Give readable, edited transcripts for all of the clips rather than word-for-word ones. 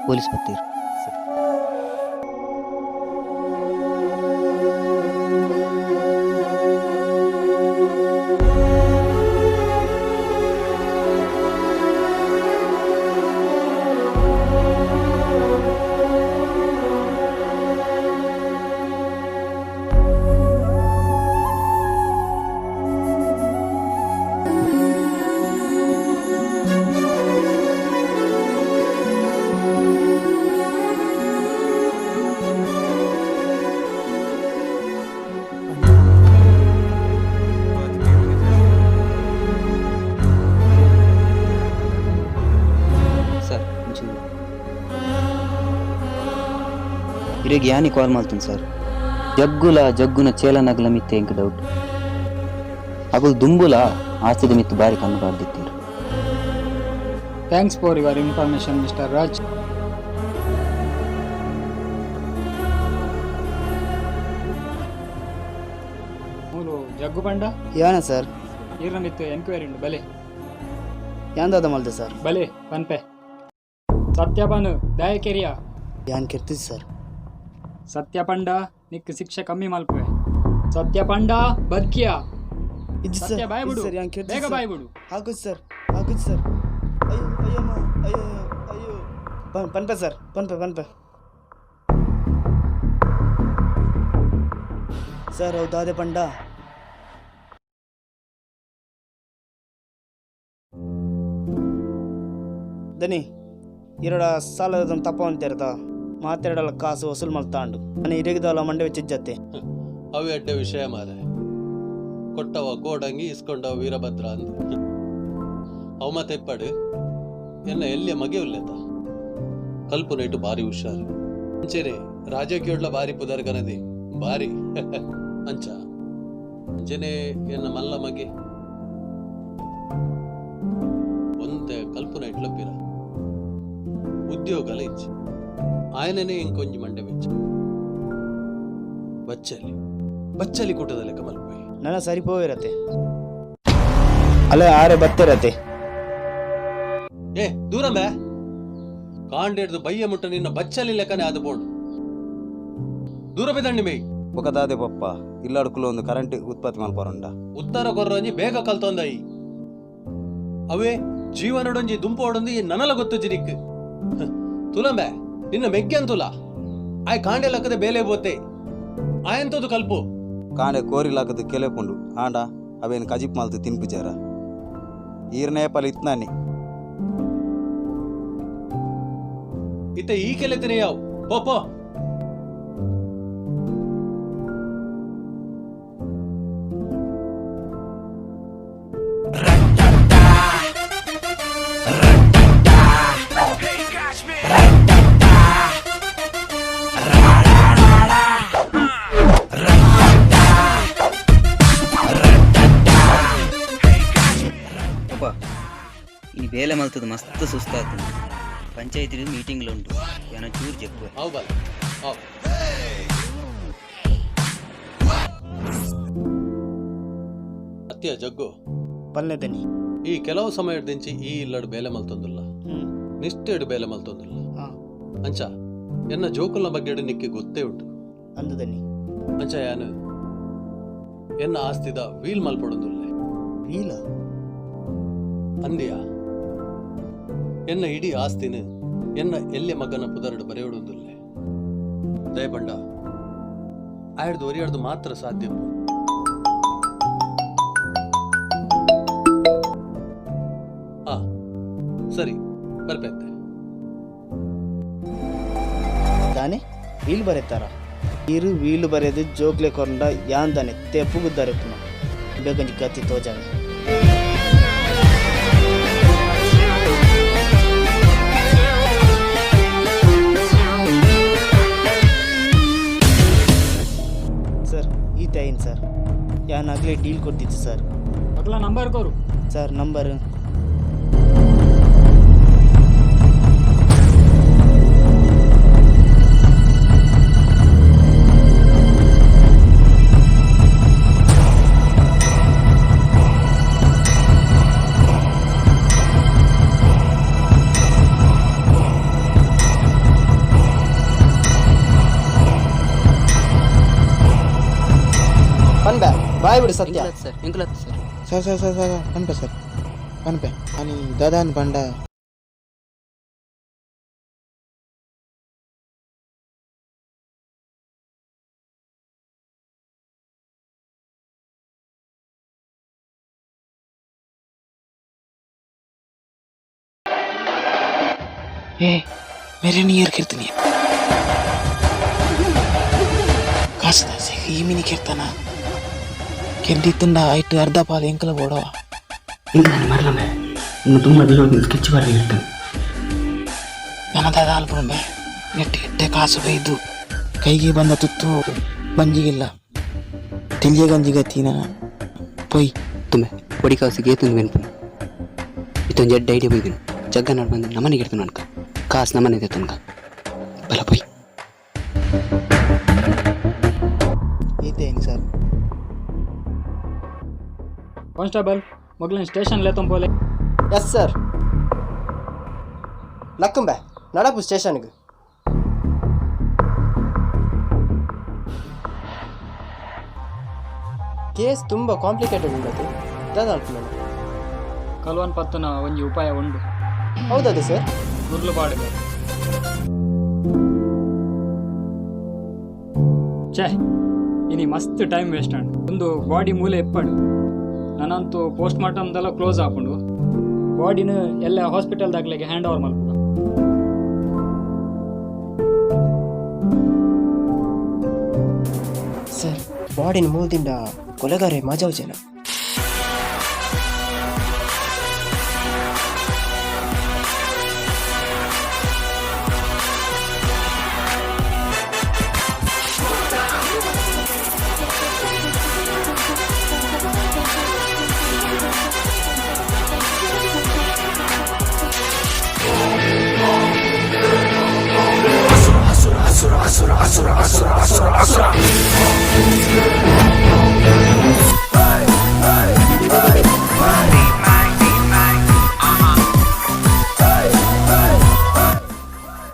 Police ಬತ್ತೀರು. Sir, ಒಂಚೂರು ಇರೆಗ್ ಯಾನಿ ಕಾಲ್ ಮಾಡ್ತೀನಿ ಸರ್. ಜಗ್ಗುಲ ಜಗ್ಗುನ ಚೇಲನಗಲ ಮಿತ್ತೆ ಎಂಕ್ ಡೌಟ್. ಅಗುಲ್ ದುಂಬುಲ ಆಸ್ತಿದ ಮಿತ್ತು ಬಾರಿ ಕಣ್ಣು ಪಾಡ್ದಿತ್ತೀರು. Thanks for your information, mister Raj. ಮೂಲು ಜಗ್ಗು ಪಂಡ? ಯಾನ ಸರ್? ಈರ್ನ ಮಿತ್ತು ಎನ್ಕ್ವೈರಿ ಉಂಡು, ಬಲೆ. ಯಾಂದಾದ ಮಲ್ದೆ ಸರ್? ಬಲೆ ಪನ್ಪೆ. ಸತ್ಯಪನು ದಾಯಕೆರಿಯ? ಯಾನ್ ಕೆರ್ತಿದ್ ಸರ್. ಸತ್ಯ ಪಂಡ ನಿಕ್ ಶಿಕ್ಷೆ ಕಮ್ಮಿ ಮಲ್ಪುವೆ. ಸತ್ಯ ಪಂಡ ಬದ್ಕಿಯ. ಇಜ್ಜಿ ಸರ್. ಸತ್ಯ ಬಾಯ್ ಬಿಡು. ಸರ್, ಯಾನ್ ಕೆರ್ತಿದ್ ಬೇಗ ಸರ್. ಬಾಯ್ ಬಿಡು. ಹಾಕುಜ್ ಸರ್, ಹಾಕುಜ್ ಸರ್. ಅಯ್ಯೋ, ಅಯ್ಯಮ್ಮ, ಅಯ್ಯೋ, ಅಯ್ಯೋ. ಪನ್ಪೆ ಸರ್, ಪನ್ಪೆ, ಪನ್ಪೆ ಸರ್. ಅವು ದಾದೆ ಪಂಡ, ದನಿ ಇರಡ ಸಾಲದ ತಪ್ಪ ಅಂತಿರ್ತ ಮಾತೆರಡಲ ಕಾಸು ವಸೂಲು ಮಲ್ತಾಂಡು. ನಾನು ಇರಗಿದಲ್ಲ ಮಂಡೆ വെച്ചിಜ್ಜತ್ತೆ. ಅವು ಎಡ್ಡೆ ವಿಷಯ ಮಾರೆ. ಕೊಟ್ಟವ ಕೋಡಂಗಿ, ಇಸ್ಕೊಂಡವ ವೀರಭದ್ರ ಅಂದ. ಅವ ಮತ್ತೆ ಇಪ್ಪಡು ಎನ್ನ ಎಲ್ಲಿಯ ಮಗೆ ಉಲ್ಲೇತ ಕಲ್ಪುನ ಇಟ್ಟು ಬಾರಿ ಹುಷಾರು. ಅಂಚೆನೆ ರಾಜಕೀಯಡ್ಲ ಬಾರಿ ಪುದರ್ಗನದಿ ಬಾರಿ ಅಂಚ. ಅಂಚೆನೆ ಎನ್ನ ಮಲ್ಲ ಮಗೆ ಒಂತೆ ಕಲ್ಪುನ ಇಟ್ಲಪ್ಪಿರ ಉದ್ಯೋಗಲ ಇಚ್ಚಿ ಆಯನನೇ ಇಂಕೊಂಜಿ ಮಂಡೆ ಮೆಚ್ಚ. ಬಚ್ಚಲಿ ಬಚ್ಚಲಿ ಕೂಟದ ಲೆಕ್ಕ ಮಲ್ಪೆ. ನನ್ನ ಸರಿ ಪೋವಿರತ್ತೆ ಅಲ್ಲ, ಆರೆ ಬತ್ತಿರತ್ತೆ. ಏ ದೂರ ಬೇ. ಕಾಂಡೆಡ್ದು ಬಯ್ಯ ಮುಟ್ಟ ನಿನ್ನ ಬಚ್ಚಲಿ ಲೆಕ್ಕನೆ ಅದು ಬೋಂಡು. ದೂರ ಬೇದಂಡಿ ಮೇ. ಬೊಕದಾದೆ ಪಪ್ಪ, ಇಲ್ಲಾಡ್ಕುಲು ಒಂದು ಕರೆಂಟ್ ಉತ್ಪತ್ತಿ ಮಲ್ಪರುಂಡ? ಉತ್ತರ ಕೊರ್ರಂಜಿ ಬೇಗ ಕಲ್ತೊಂದಯಿ. ಅವೇ ಜೀವನಡೊಂಜಿ ದುಂಪೋಡೊಂದು ಈ ನನಲ ಗೊತ್ತು ಜಿನಿಕ್. ತುಲಂಬೆ, ನಿನ್ನ ಮೆಗ್ಗೆಂತುಲ ಆಯ್ ಕಾಂಡೆ ಲಕ್ಕದೆ ಬೇಲೆ ಬೋತೆ ಆಯಂತದು ಕಲ್ಪು. ಕಾಂಡೆ ಕೋರಿಲಾಕದು ಕೆಲೆಪುಂಡು. ಆಂಡ ಅವೇನು ಕಜಿಪ್ ಮಲ್ತು ತಿನ್ಪುಜಾರ? ಈರ್ನೇ ಪಲ ಇತ್ನಾನಿ. ಇತ್ತ ಈ ಕೆಲೆತಿನ ಯಾವ್ ಪೋ ಪೋ. ಅಪ್ಪ, ಇನಿ ಬೇಲೆ ಮಲ್ತದ ಮಸ್ತ್ ಸುಸ್ತಾಗ್ತದೆ. ಪಂಚಾಯತಿ ಮೀಟಿಂಗ್ಲ ಉಂಟು, ಏನ ಚೂರು ಜಗ್ಗುವೆ. ಅವ್ ಬಲ ಅವ್. ಅತ್ಯ ಜಗ್ಗು. ಪಲ್ಲೆ ದನಿ. ಈ ಕೆಲವು ಸಮಯದಿಂಚಿ ಈ ಇಲ್ಲಡು ಬೇಲೆ ಮಲ್ತೊಂದುಲ್ಲ. ನಿಷ್ಠೆಡು ಬೇಲೆ ಮಲ್ತೊಂದುಲ್ಲ. ಅಂಚ ಎನ್ನ ಜೋಕುಲ್ನ ಬಗ್ಗೆ ನಿಕ್ಕೆ ಗೊತ್ತೇ ಉಂಟು. ಅಂದು ದನಿ. ಅಂಚ ಯಾನು ಎನ್ನ ಆಸ್ತಿದ ವೀಲ್ ಮಲ್ಪೊಡೊಂದುಲ್ಲೆ. ವೀಲ? ಅಂದಿಯ, ಎನ್ನ ಇಡೀ ಆಸ್ತಿನ ಎನ್ನ ಎಲ್ಯ ಮಗನ ಪುದರಡು ಬರೆಯೋಡೊಂದುಲ್ಲೆ. ದಯಪಂಡ ಆಯ್ದು ಒರಿಯಾಡ್ದು ಮಾತ್ರ ಸಾಧ್ಯ. ಆ ಸರಿ, ಬರ್ಪೆತ್ತೆ. ದಾನೆ ವೀಲ್ ಬರೆತಾರ? ಇರು ವೀಲು ಬರೆದು ಜೋಕ್ಲೆ ಕೊರಂಡ ಯಾನ್ ದಾನೆ ತೆಪ್ಪುಗುದ್ದಾರೆ ಪುನಃ. ಬೇಗಂಜಿ ಗತಿ ತೋಜಾವೆ. ಸರ್, ಈತ ಏನು ಸರ್? ಯಾನಾಗಲೇ ಡೀಲ್ ಕೊಡ್ತಿತ್ತು ಸರ್. ಅಕ್ಲ ನಂಬರ್ ಕೊರು. Sir, number. ಬಾಯ್ ಬಿಡು ಸತ್ಯ. ಸರ್, ಎಂಕುಲತ್ sir. Sir sir sir sir, ಪನ್ಪೆ sir, ಪನ್ಪೆ. ಅನಿ ದಾದಾನ್ ಪಂಡ ಏ ಮೇರೆ ನೀರು ಕಿರ್ತೀನಿ ಕಾಸು ದಾಸೆಗೆ ಈ ಮಿನಿ ಕಿರ್ತಾನ ಕೆಂದಿತ್ತಂಡ ಆಯ್ತು ಅರ್ಧ ಪಾಲು ಎಂಕಲ ಬೋಡವ. ಇಂಕ ನಾನು ಮರಲಂಬೆ ಇನ್ನು ತುಂಬ ಸ್ಕೆಚ್ ಬರಲಿ ಇರ್ತಾನೆ. ನನ್ನ ದಾದ ಅಲ್ಪುಂಬೆ ನೆಟ್ಟಿ ಎಟ್ಟೆ ಕಾಸು ಬೈದು ಕೈಗೆ ಬಂದ ತುತ್ತು ಬಂಜಿಗಿಲ್ಲ ತೆಲಿಯ ಗಂಜಿ ಗತಿ ನನ್ನ ಪೊಯ್. ತುಂಬೆ ಪೊಡಿ ಕಾಸಿಗೆ ಏತೊಂದು ಬೆನ್ಪು ಇತ್ತೊಂದು ಎಡ್ಡೆ ಐಡಿಯಾ ಬೈದಿನ ಜಗ್ಗ ನಾಡು ಬಂದು ನಮ್ಮನೆಗೆ ಇರ್ತಾನೆ ಅನ್ಕ ಕಾಸು ನಮ್ಮನೆ ತನಕ ಬಲ ಪೊಯ್. ಈತೇನು ಸರ್? ಕಾನ್ಸ್ಟೇಬಲ್, ಮೊಗ್ಲಿನ ಸ್ಟೇಷನ್ ಲೇತಂಪೋಲೆ. Yes sir. ಲಕ್ಕುಂಬೆ ನಡಪು ಸ್ಟೇಷನ್ಗೆ. ಕೇಸ್ ತುಂಬ ಕಾಂಪ್ಲಿಕೇಟೆಡ್ ಉಂಡದು ದಾದ ಅನ್ಕೊಂಡು. ಕಲ್ವನ್ ಪತ್ತನ ಒಂಜಿ ಉಪಾಯ ಉಂಡು. ಹೌದದು ಸರ್. ಗುರ್ಲು ಪಾಡುಗ. ಛೇ, ಇನಿ ಮಸ್ತ್ ಟೈಮ್ ವೇಸ್ಟ್ ಅಂಡ್. ಒಂದು ಬಾಡಿ ಮೂಲೆ ಎಪ್ಪಡು ನಾನಂತೂ ಪೋಸ್ಟ್ ಮಾರ್ಟಮ್ದೆಲ್ಲ ಕ್ಲೋಸ್ ಆಪುಂಡು. ಬಾಡಿನ ಎಲ್ಲ ಹಾಸ್ಪಿಟಲ್ ದಾಖಲೆಗೆ ಹ್ಯಾಂಡ್ ಓವರ್ ಮಲ್ಪುಗ. ಸರ್, ಬಾಡಿನ ಮೂಲದಿಂದ ಕೊಲೆಗಾರೆ ಮಾಜಾವ್ ಜನ.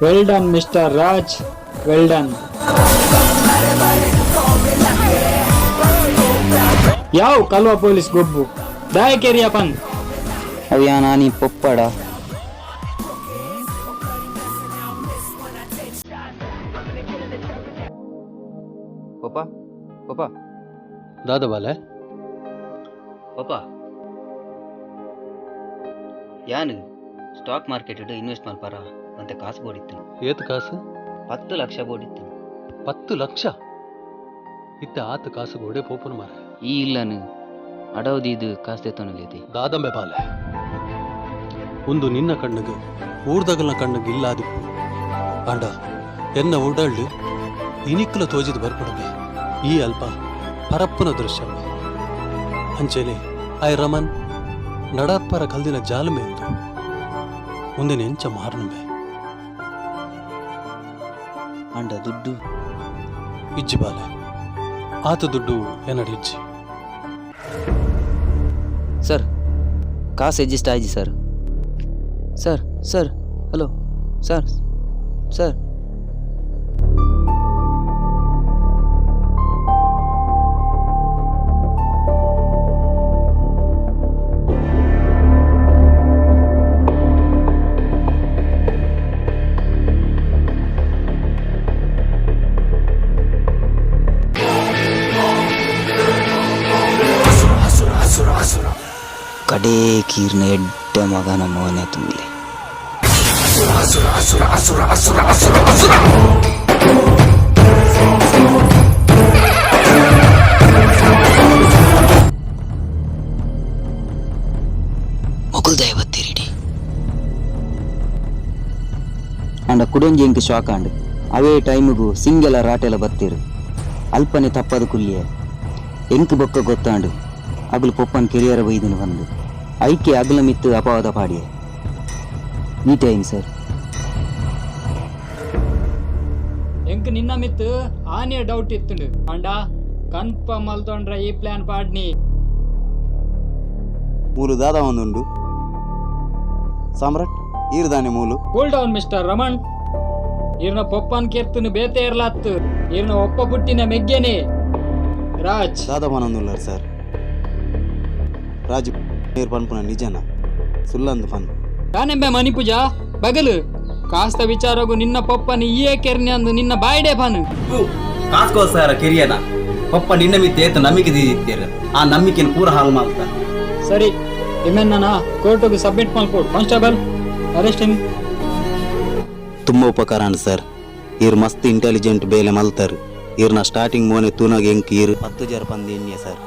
Well done mister Raj, well done. ಯಾವ ಕಲ್ವ ಪೊಲೀಸ್ ಗೊಬ್ಬು ದಾಯಕೇರಿಯ ಪನ್. ಅವು ಯಾನ್ ಆನಿ ಪೊಪ್ಪಡ. Papa, papa. ದಾದ ಬಾಲೆ? ಪಪ್ಪ, ಯಾನ್ stock market invest ಮಲ್ಪಾರ ಅಂತ ಕಾಸು ಬೋಡಿತ್ತು. ಏತ್ ಕಾಸು? 10 ಲಕ್ಷ ಬೋಡಿತ್ತು. 10 ಲಕ್ಷ? ಇತ್ತ ಆತ ಕಾಸು ಗೋಡೆ ಪೋಪುನ ಮಾರೆ. ಈ ಇಲ್ಲನು ಅಡವದಿದು ಕಾಸು ತೆತ್ತೊನಲೇತಿ. ದಾದಂಬೆ ಬಾಲೆ, ಒಂದು ನಿನ್ನ ಕಣ್ಣಿಗೆ ಊರ್ದಗಲ್ನ ಕಣ್ಣಿಗೆ ಇಲ್ಲಾದಿಪ್ಪು. ಆಂಡ ಎನ್ನ ಉಡಳ್ಳು ಇನಿಕ್ಕಲ ತೋಜಿದ್ ಬರ್ಪಡಬೆ ಈ ಅಲ್ಪ ಪರಪ್ಪನ ದೃಶ್ಯಂಬೆ. ಅಂಚೆನೆ ಆಯ್ ರಮನ್ ನಡಾತ್ಪರ ಕಲ್ದಿನ ಜಾಲಮೆ ಎಂದು ಮುಂದಿನ ಎಂಚ ಮಾರನುಂಬೆ. ಅಂಡ ದುಡ್ಡು? ಇಜ್ಜಿ ಬಾಲೆ, ಆತ ದುಡ್ಡು ಎನ್ನಡ ಇಜ್ಜಿ. ಸರ್, ಕಾಸು ಅಡ್ಜಸ್ಟ್ ಆಯ್ತು sir. Sir, sir, hello sir, sir. ಕಡೇ ಕೀರ್ನ ಎಡ್ಡ ಮಗನ ಮೋನೆ ತುಂಬಲಿ. ಮೊಗುಲ್ ದೈವತ್ತಿರಿಡಿ ಅಂಡ ಕುಡೊಂಜಿ ಎಂಕ್ ಶಾಕ್ ಆಂಡ್. ಅವೇ ಟೈಮಿಗು ಸಿಂಗೆಲ ರಾಟೆಲ ಬತ್ತೀರು. ಅಲ್ಪನೆ ತಪ್ಪದು ಕುಲ್ಲಿಯೆ. ಎಂಕ್ ಬೊಕ್ಕ ಗೊತ್ತಾಂಡು ಅಗಲು ಪೊಪ್ಪನ್ ಕೆರಿಯರ ಬೈದಿನ ಬಂದು ಐಕೆ ಅಗಲ ಮಿತ್ತು ಅಪವಾದ ಪಾಡಿಯೆ. ಈ ಟೈಮ್ ಸರ್. ಎಂಕ್ ನಿನ್ನ ಮಿತ್ತು ಆನೆ ಡೌಟ್ ಇತ್ತುಂಡು. ಅಂಡ ಕನ್ಫರ್ಮ್ ಮಲ್ತೊಂಡ್ರ ಈ ಪ್ಲಾನ್ ಪಾಡ್ನಿ. ಮೂಲು ದಾದ ಒಂದುಂಡು ಸಾಮ್ರಾಟ್ ಈರ್ದಾನೆ ಮೂಲು? Cool down mister Raman. ಇರ್ನ ಪೊಪ್ಪನ್ ಕೆರ್ತುನು ಬೇತೆ ಇರ್ಲಾತ್ತು, ಇರ್ನ ಒಪ್ಪ ಪುಟ್ಟಿನ ಮೆಗ್ಗೆನೆ. ರಾಜ್. ದಾದ ಪನೊಂದುಲ್ಲರ್ ಸರ್? ರಾಜು ಮೇರ್ ಪನ್ಪುನ ನಿಜನ ಸುಲ್ಲಂದು ಪನ್. ದಾನೆಂಬೆ ಮಣಿಪೂಜಾ ಬಗಲು ಕಾಸ್ತ ವಿಚಾರಗು ನಿನ್ನ ಪೊಪ್ಪನ ಈಯೇ ಕೆರ್ನೆ ಅಂದು ನಿನ್ನ ಬಾಯ್ಡೆ ಪಾನು. ಕಾಸ್ಕೋಸ್ಕರ ಕಿರಿಯನ ಪಪ್ಪ ನಿನ್ನ ಮಿತ್ತ ಏತ ನಂಬಿಕೆ ದೀದಿತ್ತೇರು, ಆ ನಂಬಿಕೆನ ಪೂರ ಹಾಳು ಮಾಡ್ತ. ಸರಿ, ಇಮ್ಮೆನ್ನ ಕೋರ್ಟ್ಗೆ ಸಬ್ಮಿಟ್ ಮಲ್ಪೋಡು. Constable, arrest him. ತುಂಬ ಉಪಕಾರ ಅಂಡ್ ಸರ್. ಈರ್ ಮಸ್ತ್ ಇಂಟೆಲಿಜೆಂಟ್ ಬೇಲೆ ಮಲ್ತರ್. ಈರ್ನ ಸ್ಟಾರ್ಟಿಂಗ್ ಮೋನೆ ತೂನಾಗ ಎಂಕ್ ಈರ್ 10 ಜರ ಪಂದು ಎಣ್ಣಿಯ ಸರ್.